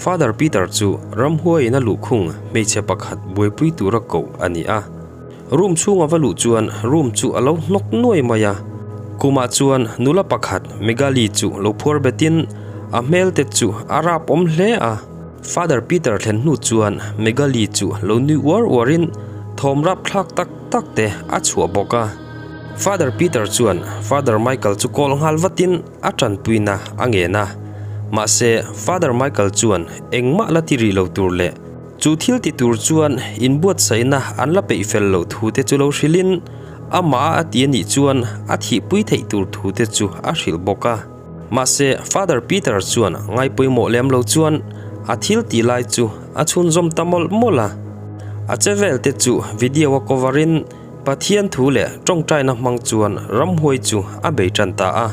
Father Peter chu ramhuaiin a luhkhung hmeichhe pakhat buaipui tura koh a ni a. Room chhung a va luh chuan room chu a lo hnawk nuai mai a. Kumah chuan nula pakhat Megali chu lo phuar betin a hmel te chu a rap awm hle a. Father Peter thlen hnu chuan Megali chu lo nui uar uarin thawm rap thlak tak tak te a chhuah bawk a. Father Peter chuan Father Michael chu call nghal vatin a tanpuina a ngen a. Mahse Father Michael chuan engmah la ti rih lo tur leh Chu thil ti tur chuan inbuatsaihna an la peih fel loh thu te chu lo hrilhin, amah a ti a nih chuan a thihpui theih tur thu te chu a hrilh bawk a. Mahse, Father Peter chuan ngaipawimawh lem lo chuan a thil tih lai chu a chhunzawm ta mawlh mawlh a. A che vel te chu video a cover in Pathian thu leh tawngtaina hmang chuan ramhuai chu a bei tan ta a.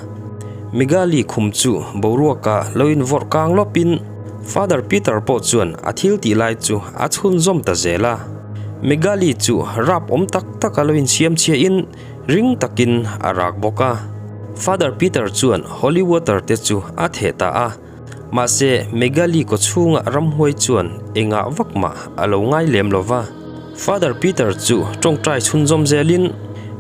Migali khum chu boruaka lo invawrh kang lawpin Father Peter pawh chuan a thil tih lai chu a chhunzawm ta zel a. Migali chu rap awm tak taka lo insiam chhiahin ring takin a rak bawk a. Father Peter chuan holy water te chu a theh ta a. Mahse, Megali kawchhunga ramhuai chuan engah vak mah a lo ngai lem lo va. Father Peter chu tawngtai chhunzawm zelin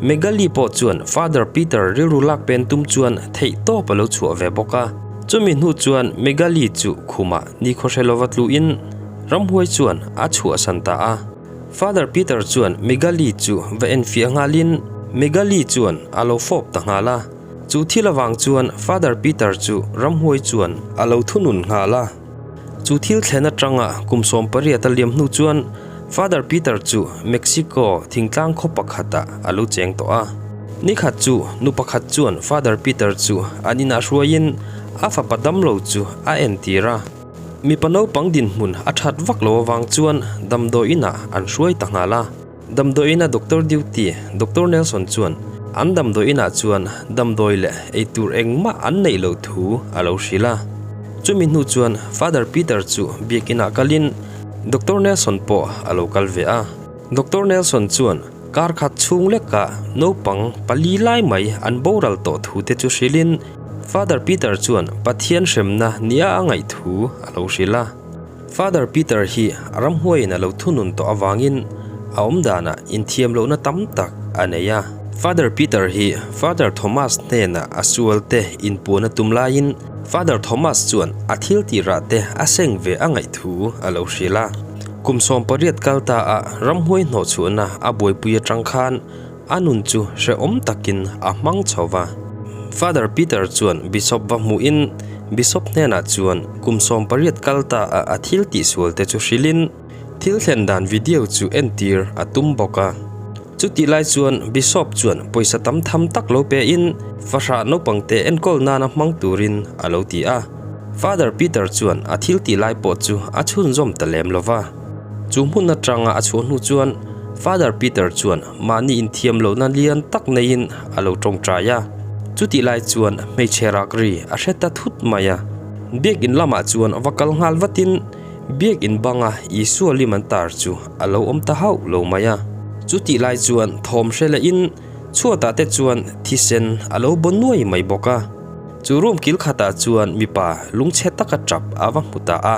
Megali pawh chuan Father Peter rilru lak pen tum chuan theih tawp a lo chhuah ve bawk a. Chumi hnu chuan Megali chu khumah nikhaw hre lova tluin ramhuai chuan a chhuahsan ta a. Father Peter chuan Megali chu va enfiah nghalin Megali chuan a lo fawp ta nghal a. Chu thil avang chuan Father Peter chu ramhuai chuan a lo thunun nghal a. Chu thil thlen atanga kum 18 a liam hnu chuan Father Peter chu Mexico thingtlang khaw pakhatah a lo cheng tawh a. Nikhat chu nu pakhat chuan Father Peter chu an inah hruaiin a fapa damlo chu a entir a. Mipa naupang dinhmun a that vak lo avang chuan damdawi inah an hruai ta nghal a. Damdawiina Doctor Duty, Doctor Nelson chuan an damdawiinah chuan damdawi leh eitur engmah an neih loh thu a lo hrilh a. Chumi hnu chuan Father Peter chu biakinah kalin Doctor Nelson pawh a lo kal ve a. Doctor Nelson chuan kar khat chhung lekah naupang pali lai mai an boral tawh thu te chu hrilhin Father Peter chuan Pathian hremna nia a ngaih thu a lo hrilh a. Father Peter hi ramhuaiin a lo thunun tawh avangin a awm danah inthiam lohna tam tak a nei a. Father Peter hi Father Thomas hnenah a sualte inpuan a tum laiin Father Thomas chuan a thil tih rah te a seng ve a ngaih thu a lo hrilh a. Kum 18 kal ta a ramhuai hnawhchhuahna a buaipui atang khan a nun chu hrehawm takin a hmang chho va. Father Peter chuan Bishop va hmuhin Bishop hnenah chuan kum 18 kal ta a a thil tihsual te chu hrilhin thil thlen dan video chu entir a tum bawk a. Chutih lai chuan Bishop chuan pawisa tam tham tak lo pein fahrah naupangte enkawl nana hmang turin a lo ti a. Father Peter chuan a thil tih lai pawh chu a chhunzawm ta lem lo va. Chu hmun atanga a chhuah hnu chuan Father Peter chuan mahni inthiam lohna lian tak neiin a lo tawngtai a. Chutih lai chuan hmeichhe rak ri a hre ta thut mai a. Biakin lamah chuan va kal nghal vatin biakin banga Isua lim an tar chu a lo awm ta hauh lo mai a. Chutih lai chuan thawm hre lehin chhuatah te chuan thisen a lo baw nuai mai bawk a. Chu room kil khatah chuan mipa lungchhe taka tap a va hmu ta a,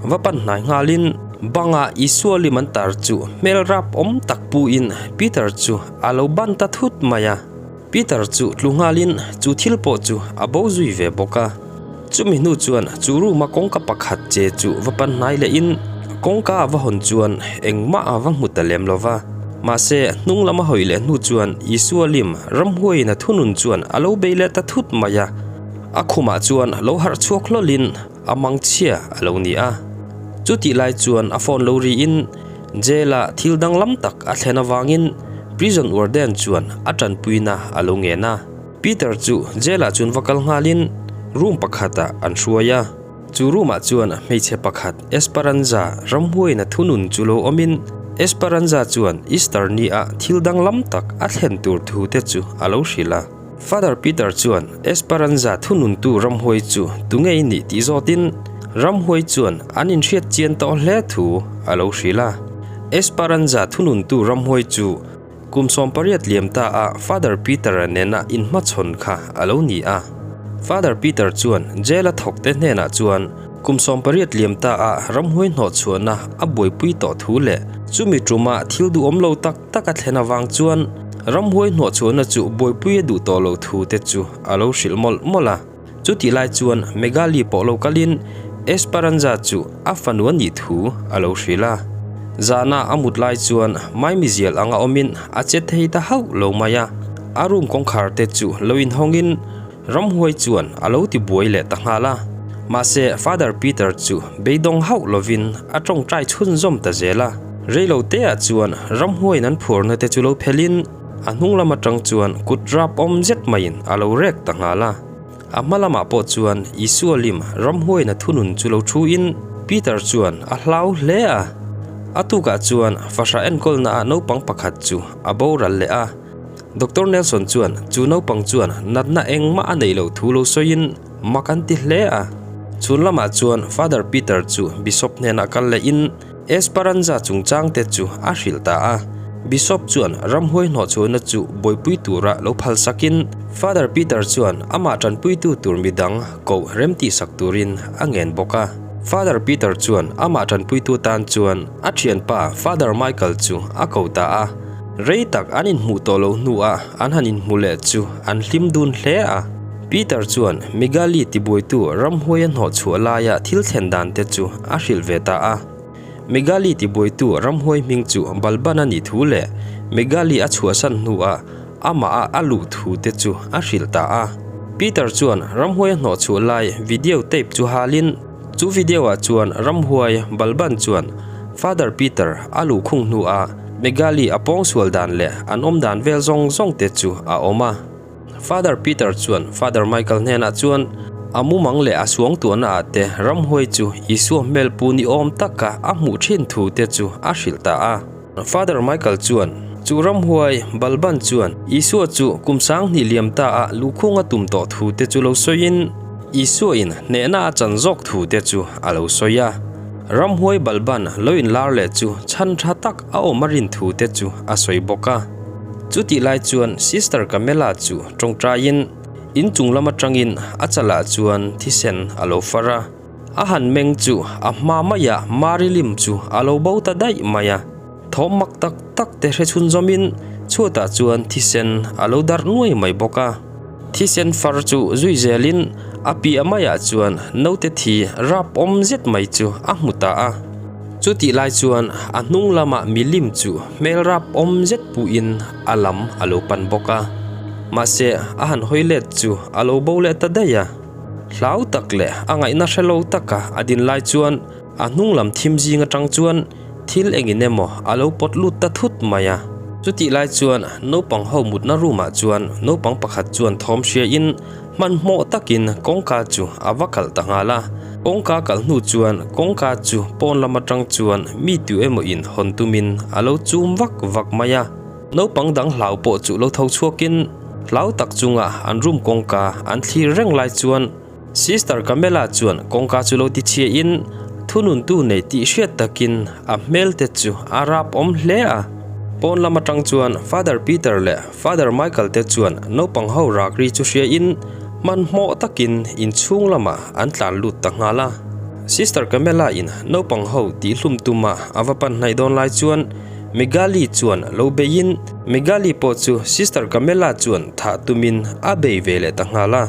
va pan hnai nghalin banga Isua lim an tar chu hmel rap awm tak puin Peter chu a lo ban ta thut mai a. Peter chu tlu nghalin chu thil pawh chu a bo zui ve bawk a. Chumi hnu chuan chu room a kawngka pakhat che chu va pan hnai lehin kawngka a va hawn chuan engmah a va hmu ta lem lo va. Mahse, hnung lama hawi leh hnu chuan Isua lim ramhuaiin a thunun chuan a lo bei leh ta thut mai a. A khumah chuan lo harh chhuak hlawlhin a mangchhia a lo ni a. Chutih lai chuan a phone lo riin jail-ah thil danglam tak a thlen avangin prison warden chuan a tanpuina a lo ngen a. Peter chu jail-ah chuan va kal nghalin room pakhatah an hruai a. Chu room-ah chuan hmeichhe pakhat Esperanza ramhuaiin a thunun chu lo awmin Esperanza chuan Easter ni-ah thil danglam tak a thlen tur thu te chu a lo hrilh a. Father Peter chuan Esperanza thununtu ramhuai chu tunge i nih tih zawtin ramhuai chuan an inhriat chian tawh hle thu a lo hrilh a. Esperanza thununtu ramhuai chu Kum 18 liam ta a Father Peter-a nena inhmachhawn kha a lo ni a. Father Peter chuan jail a thawkte hnenah chuan Kum 18 liam ta a ramhuai hnawhchhuahna a buaipui tawh thu leh chumi tuma thil duhawm lo tak tak a thlen avang chuan ramhuai hnawhchhuahna chu buaipui a duh tawh loh thu te chu a lo hrilh mawlh mawlh a. Chutih lai chuan Megali pawh lo kalin Esperanza chu a fanu a nih thu a lo hrilh a. Zana a mut lai chuan maimizial anga awmin a che thei ta hauh lo mai a. A room kawngkhar te chu lo inhawngin Ramhuai chuan a lo ti buai leh ta nghal a. Mahse Father Peter chu beidawng hauh lovin a tawngtai chhunzawm ta zel a. Reilo teah chuan ramhuaiin an phuarna te chu lo phelhin a hnung lam atang chuan kut rap awm zet maiin a lo rek ta nghal a. A hma lamah pawh chuan Isua lim ramhuaiin a thunun chu lo thu in Peter chuan a hlau hle a. A tukah chuan fahrah enkawlna ah naupang pakhat chu a boral leh a. Doctor Nelson chuan chu naupang chuan natna engmah a neih loh thu lo sawiin mak an ti hle a. Chhun lamah chuan Father Peter chu Bishop hnenah kal lehin Esperanza chungchangte chu a hrilh ta a. Bishop chuan ramhuai hnawhchhuahna chu buaipui tura lo phal sakin Father Peter chuan amah tanpuitu tur midang koh remtihsak turin a ngen bawk a. Father Peter chuan amah tanpuitu tan chuan a thianpa Father Michael chu a ko ta a. Rei tak an inhmuh tawh loh hnuah an han inhmu leh chu an hlim dun hle a. Peter chuan Migali tibuaitu ramhuai a hnawhchhuah laia thil thlen dan te chu a hrilh ve ta a. Migali tibuaitu ramhuai hming chu Balban a nih thu leh Migali a chhuahsan hnuah amah a a luh thu te chu a hrilh ta a. Peter chuan ramhuai a hnawhchhuah lai video tape chu halin, Chu video ah chuan ramhuai Balban chuan Father Peter a luhkhung hnuah Megali a pawngsual dan leh an awm dan vel zawng zawng te chu a awm a. Father Peter chuan Father Michael hnenah chuan a mumang leh a suangtuahna ah te ramhuai chu Isua hmel pu ni awm taka a hmuh thin thu te chu a hrilh ta a. Father Michael chuan chu ramhuai Balban chuan Isua chu kum 2000 liam ta ah luhkhung a tum tawh thu te chu lo sawiin Isua in hnehna a chan zawk thu te chu a lo sawi a. Ramhuai Balban lo inlar leh chu chhan tha tak a awm a rin thu te chu a sawi bawk a. Chutih lai chuan Sister Camella chu tawngtaiin inchung lam atangin a chalah chuan thisen a lo far a. A han meng chu a hma maiah Mari lim chu a lo bo ta daih mai a. Thawm mak tak tak te hre chhun zawmin chhuatah chuan thisen a lo darh nuai mai bawk a. Thisen far chu zui zelin a piah maiah chuan naute thi rap awm zet mai chu a hmu ta a. Chutih lai chuan a hnung lamah milim chu hmel rap awm zet puhin a lam a lo pan bawk a. Mahse a han hawi let chu a lo bo leh ta daih a. Hlau tak leh a ngaihna hre lo taka a din lai chuan a hnung lam thim zing atang chuan thil engin emaw a lo pawt lut ta thut mai a. Chutih lai chuan naupang ho mutna room ah chuan naupang pakhat chuan thawm hria in hmanhmawh takin kawngka chu a va kalh ta nghal a. Kawngka kalh hnu chuan kawngka chu pawn lam atang chuan mi tu emaw in hawn tumin a lo chum vak vak mai a. Naupang dang hlau pawh chu lo tho chhuakin hlau tak chunga an room kawngka an thlir reng lai chuan Sister Camella chuan kawngka chu lo ti chhiahin thununtu nei tih hriat takin a hmel te chu a rap awm hle a. Pawn lam atang chuan Father Peter leh Father Michael te chuan naupang ho rak ri chu hriain hmanhmawh takin inchhung lamah an tlan lut ta nghal a. Sister Camella in naupang ho tihhlum tuma a va pan hnaih dawn lai chuan Megali chuan lo beiin Megali pawh chu Sister Camella chuan thah tumin a bei ve leh ta nghal a.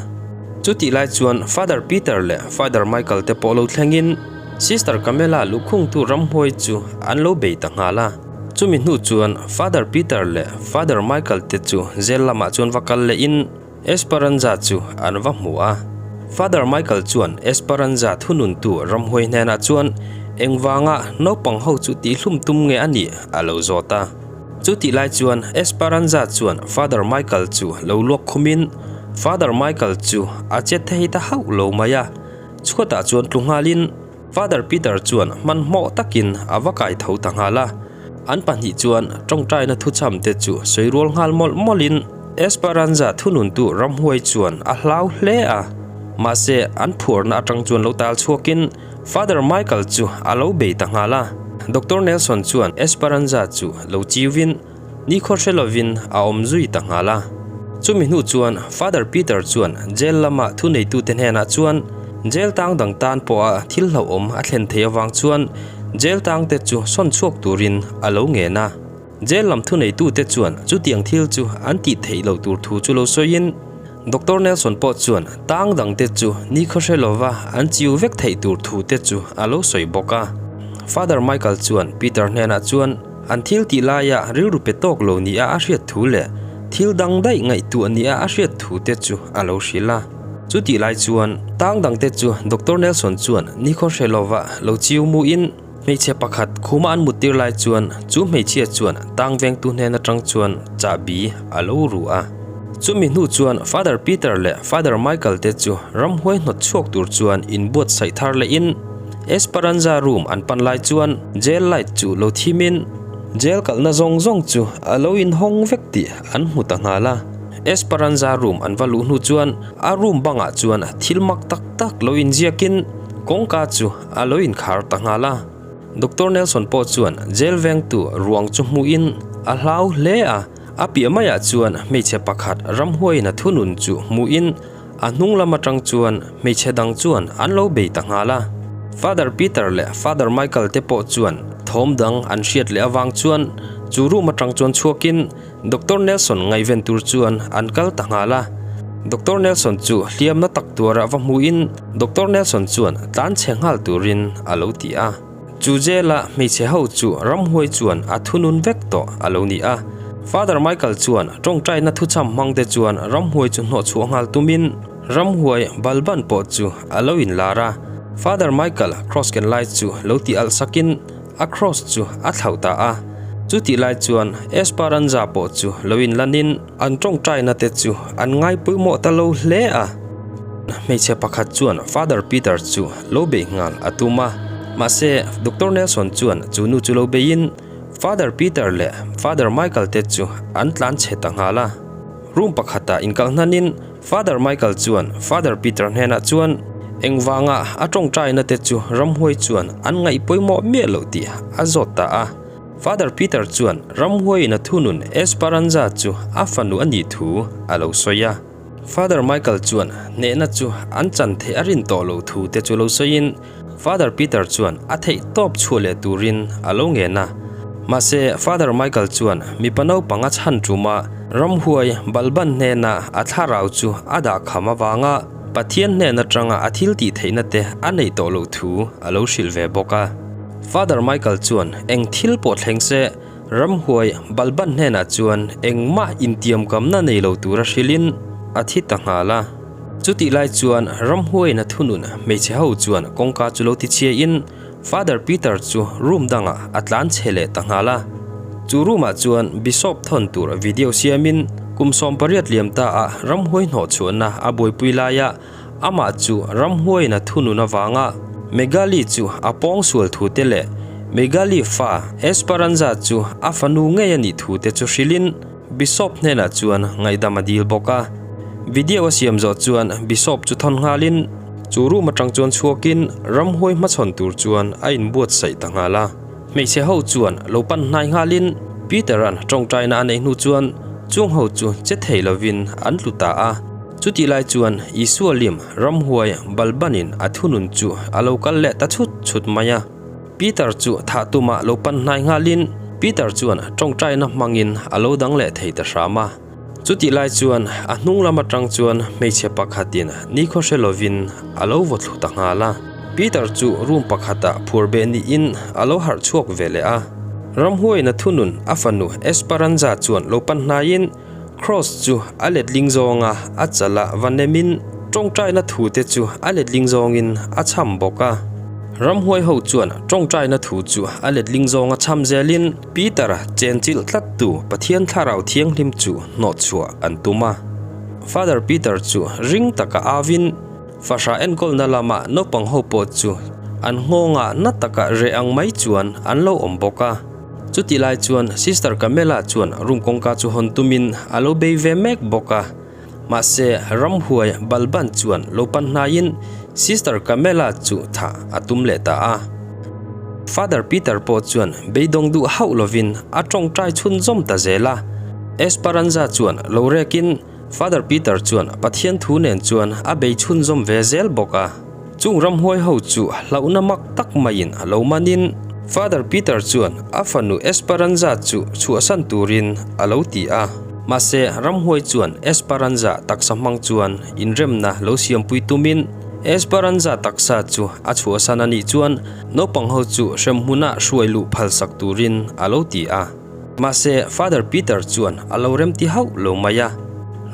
Chutih lai chuan Father Peter leh Father Michael te pawh lo thlengin Sister Camella luhkhungtu ramhuai chu an lo bei ta nghal a. Chumi hnu chuan Father Peter leh Father Michael te chu zel lamah chuan va kal lehin Esperanza chu an va hmu a. Father Michael chuan Esperanza thununtu ramhuai hnenah chuan engvanga naupang ho chu tihhlum tum nge a nih a lo zawt a. Chutih lai chuan Esperanza chuan Father Michael chu lo luak khumin Father Michael chu a che thei ta hauh lo mai a. Chhuatah chuan tlu nghalin Father Peter chuan hmanhmawh takin a va kai tho ta nghal a. An pahnih chuan tawngtaina thuchham te chu sawi rual nghal mawlh mawlhin Esperanza thununtu ramhuai chuan a hlau hle a. Mahse, an phuarna atang chuan lo tal chhuakin Father Michael chu a lo bei ta nghal a. Doctor Nelson chuan Esperanza chu lo chiuvin nikhaw hre lovin a awm zui ta nghal a. Chumi hnu chuan Father Peter chuan jail lama thuneitute hnenah chuan. Jail tang dang tan pawha thil hlauhawm a thlen theih avang chuan jail tangte chu sawn chhuak turin a lo ngen a. Jail lam thuneitute chuan chutiang thil chu an tih theih loh tur thu chu lo sawiin Doctor Nelson pawh chuan tang dangte chu nikhaw hre lova an chiu vek theih tur thute chu a lo sawi bawk a. Father Michael chuan Peter hnenah chuan an thil tih laia rilru pe tawk lo nia a hriat thu leh thil dang daih ngaihtuah nia a hriat thute chu a lo hrilh a. Chutih lai chuan tang dangte chu Doctor Nelson chuan nikhaw hre lova lo chiu muin hmeichhe pakhat khuma an muttir lai chuan chu hmeichhia chuan tang vengtu hnen atang chuan chahbi a lo ru a. Chumi hnu chuan Father Peter leh Father Michael te chu ramhuai hnawt chhuak tur chuan inbuatsaih thar lehin Esperanza room an pan lai chuan jail light chu lo thimin jail kalhna zawng zawng chu a lo inhawng vek tih an hmu ta nghal a. Esperanza room an va luh hnu chuan a room bangah chuan thil mak tak tak lo inziakin kawngka chu a lo inkhar ta nghal a. Doctor Nelson pawh chuan jail vengtu ruang chu hmuhin a hlau hle a, a piah maiah chuan hmeichhe pakhat ramhuaiin a thunun chu hmuhin a hnung lam atang chuan hmeichhe dang chuan an lo bei ta nghal a. Father Peter leh Father Michael te pawh chuan thawm dang an hriat leh avang chuan chu room atang chuan chhuakin Doctor Nelson ngaihven tur chuan an kal ta nghal a. Doctor Nelson chu hliamna tak tuarah va hmuhin Doctor Nelson chuan tlanchhe nghal turin a lo ti a. Chu jail-a hmeichhe ho chu ramhuai chuan a thunun vek tawh a lo ni a. Father Michael chuan tawngtaina thuchham hmangte chuan ramhuai chu hnawhchhuah nghal tumin ramhuai balban pawh chu a lo inlar a. Father Michael cross ken lai chu lo ti alh sakin A cross chu a thlauh ta a, chutih lai chuan Esperanza pawh chu lo inlanin an tawngtaina te chu an ngaipawimawh ta lo hle a. Hmeichhe pakhat chuan Father Peter chu lo bei nghal a tum a, mahse Doctor Nelson chuan chu nu chu lo beiin Father Peter leh Father Michael te chu an tlan chhe ta nghal a. Room pakhatah inkalh hnanin Father Michael chuan Father Peter hnenah chuan engvanga a tawngtaina te chu ramhuai chuan an ngaih pawimawh miah loh tih a zawt ta a. Father Peter chuan ramhuaiin a thunun Esperanza chu a fanu a nih thu a lo sawi a. Father Michael chuan hnehna chu an chan theih a rin tawh loh thu te chu lo sawiin Father Peter chuan a theih tawp chhuah leh turin a lo ngen a. Mahse, Father Michael chuan mipa naupang a chhan ṭuma ramhuai Balban hnena a thlarau chu a dah kham avanga Pathian hnen aṭanga a thil tih theihna te a neih tawh loh thu a lo hrilh ve bawk a. Father Michael chuan eng thil pawh thleng se, ramhuai Balban hnenah chuan engmah intiamkamna nei lo tura hrilhin a thi ta nghal a. Chutih lai chuan ramhuaiin a thunun hmeichhe ho chuan kawngka chu lo tichhiain Father Peter chu room dangah a tlan chhe leh ta nghal a. Chu room ah chuan Bishop thawn tur video siamin kum 18 liam ta ah ramhuai hnawh chhuahna a buaipui laia amah chu ramhuaiin a thunun avanga Megali chu a pawng sual thu te leh Megali fa Esperanza chu a fanu ngei a nih thu te chu hrilhin Bishop hnenah chuan ngaihdam a dil bawk a. Video a siam zawh chuan Bishop chu thawn nghalin chu room atang chuan chhuakin ramhuai hmachhawn tur chuan a inbuatsaih ta nghal a. Hmeichhe ho chuan lo pan hnai nghalin Peter-a'n tawngtaina a neih hnu chuan chung ho chu che thei lovin an tlu ta a. Chutih lai chuan Isua lim ramhuai balbanin a thunun chu a lo kal leh ta chhut chhut mai a. Peter chu thah tumah lo pan hnai nghalin Peter chuan tawngtaina hmangin a lo dang leh thei ta hram a. Chutih lai chuan a hnung lam atang chuan hmeichhe pakhatin nikhaw hre lovin a lo vaw thlu ta nghal a. Peter chu room pakhatah phur beh niin a lo harh chhuak ve leh a. Ramhuaiin a thunun a fanu Esperanza chuan lo pan hnaiin Cross chu a letling zawnga a chala va nemin tawngtaina thute chu a letling zawngin a chham bawk a. Ramhuai ho chuan tawngtaina thu chu a letling zawnga chham zelin Peter-a chenchilh tlattu Pathian Thlarau Thianghlim chu hnawhchhuah an tum a. Father Peter chu ring taka avin fahrah enkawlna lama naupang ho pawh chu an nghawngah na taka reh ang mai chuan an lo awm bawk a. Chutih lai chuan Sister Camella chuan room kawngka chu hawn tumin a lo bei ve mek bawk a. Mahse, ramhuai Balban chuan lo pan hnaiin Sister Camella chu thah a tum leh ta a. Father Peter pawh chuan beidawng duh hauh lovin a tawngtai chhunzawm ta zel a. Esperanza chuan lo rekin Father Peter chuan Pathian thu nen chuan a bei chhunzawm ve zel bawk a. Chung ramhuai ho chu hlauhna mak tak maiin a lo manin Father Peter chuan a fanu Esperanza chu chhuahsan turin a lo ti a. Mahse, ramhuai chuan Esperanza taksa hmang chuan inremna lo siampui tumin Esperanza taksa chu a chhuahsan a nih chuan naupang ho chu hremhmunah hruai luh phalsak turin a lo ti a. Mahse, Father Peter chuan a lo remti hauh lo mai a.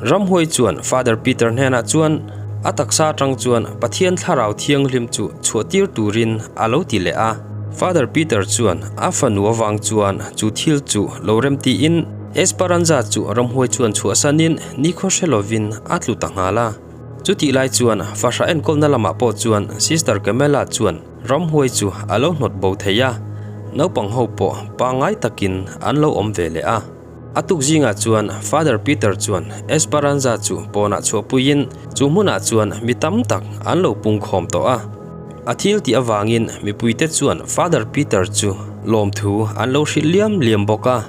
Ramhuai chuan Father Peter hnenah chuan a taksa atang chuan Pathian Thlarau Thianghlim chu chhuahtir turin a lo ti leh a. Father Peter chuan a fanu avang chuan chu thil chu lo remtiin Esperanza chu ramhuai chuan chhuahsanin nikhaw hre lovin a tlu ta nghal a. Chutih lai chuan fahrah enkawlna lamah pawh chuan Sister Camella chuan Ramhuai chu a lo hnawt bo thei a, naupang ho pawh pangngai takin an lo awm ve leh a. A tuk zingah chuan Father Peter chuan Esperanza chu pawnah chhuahpuiin chu hmunah chuan mi tam tak an lo pungkhawm tawh a. A thil tih avangin mipuite chuan Father Peter chu lawmthu an lo hrilh liam liam bawk a.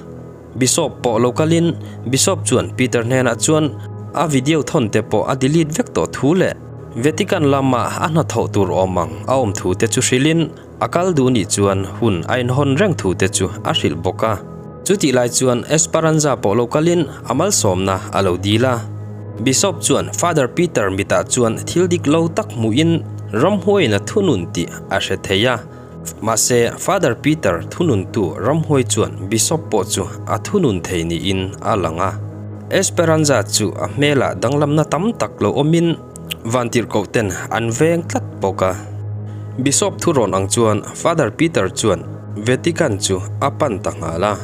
Bishop pawh lo kalin Bishop chuan Peter hnenah chuan a video thawn te pawh a delete vek tawh thu leh Vatican lama a hnathawh tur awm ang a awm thu te chu hrilhin a kal duh nih chuan hun a inhawn reng thu te chu a hrilh bawk a. Chutih lai chuan Esperanza pawh lo kalin a malsawmna a lo dil a. Bishop chuan Father Peter mitah chuan thil dik lo tak hmuhin ramhuaiin a thunun tih a hre thei a. Mahse, Father Peter thununtu ramhuai chuan Bishop pawh chu a thunun thei niin a lang a. Esperanza chu a hmelah danglamna tam tak lo awmin vantirhkoh ten an veng tlat bawk a. Bishop thurawn ang chuan Father Peter chuan Vatican chu a pan ta nghal a.